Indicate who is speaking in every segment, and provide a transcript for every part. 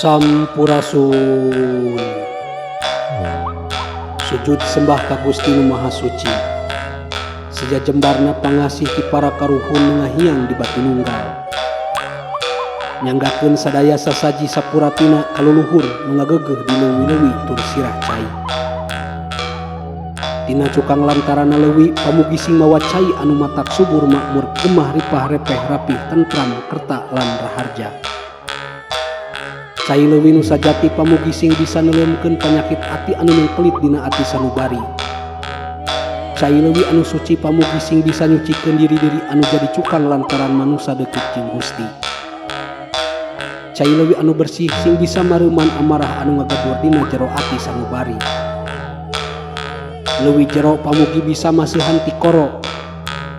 Speaker 1: Sampurasun. Sujud sembah ka Gusti Nu Maha Suci. Seja jembarna pangasih ti para karuhun nu ngahiang di Batu Nunggal. Nyanggakeun sadaya sasaji sapuratina ka luluhur nu ngageugeuh di leuwi-leuwi tur sirah cai. Tina cukang lantarana leuwi pamugi sing mawa cai anu matak subur makmur gemah ripah repeh rapih tentram kerta lan raharja. Cai leuwi nu sajati pamugi sing bisa neuleumkeun panyakit ati anu nengkelit dina ati sanubari. Cai leuwi anu suci pamugi sing bisa nyucikeun diri-diri anu jadi cukang lantaran manusa deukeut jeung Gusti. Cai leuwi anu bersih sing bisa mareuman amarah anu ngagedur dina jero ati sanubari. Leuwi jero pamugi bisa maseuhan tikoro.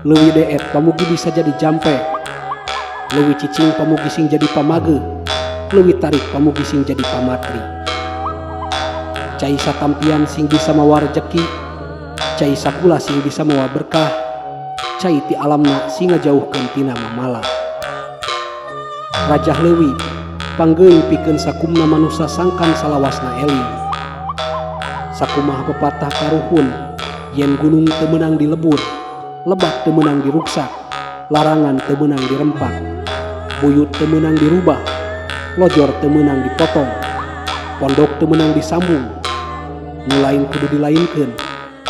Speaker 1: Leuwi deet pamugi bisa jadi jampe. Leuwi cicing pamugi sing jadi pamageuh. Leuwih tarik pamugi sing jadi pamatri. Cai satampian sing bisa mawa rejeki. Cai sakula sing bisa mawa berkah. Cai ti alamna sing ngajauhkeun tina mamala. Rajah leuwi panggeuing pikeun sakumna manusa sangkan salawasna eling. Sakumaha pepatah karuhun yen gunung teu meunang dilebur, lebak teu meunang diruksak, larangan teu meunang dirempak, buyut teu meunang dirubah, lojor teu meunang dipotong, pondok teu meunang disambung, nu lain kudu dilainkeun,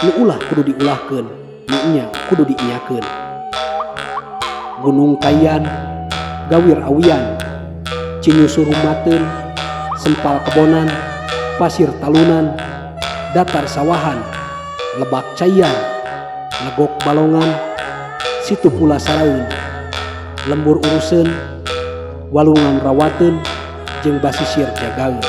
Speaker 1: nu ulah kudu diulahkeun, nu enya kudu dienyakeun. Gunung Kayan, Gawir Awian, Cinyusur Rumateun, Sempal Kebonan, Pasir Talunan, Datar Sawahan, Lebak Caian, Legok Balongan, Situ Pula Saraeun, Lembur Uruseun, Walungan Rawateun, jeung Basisir Jagaeun.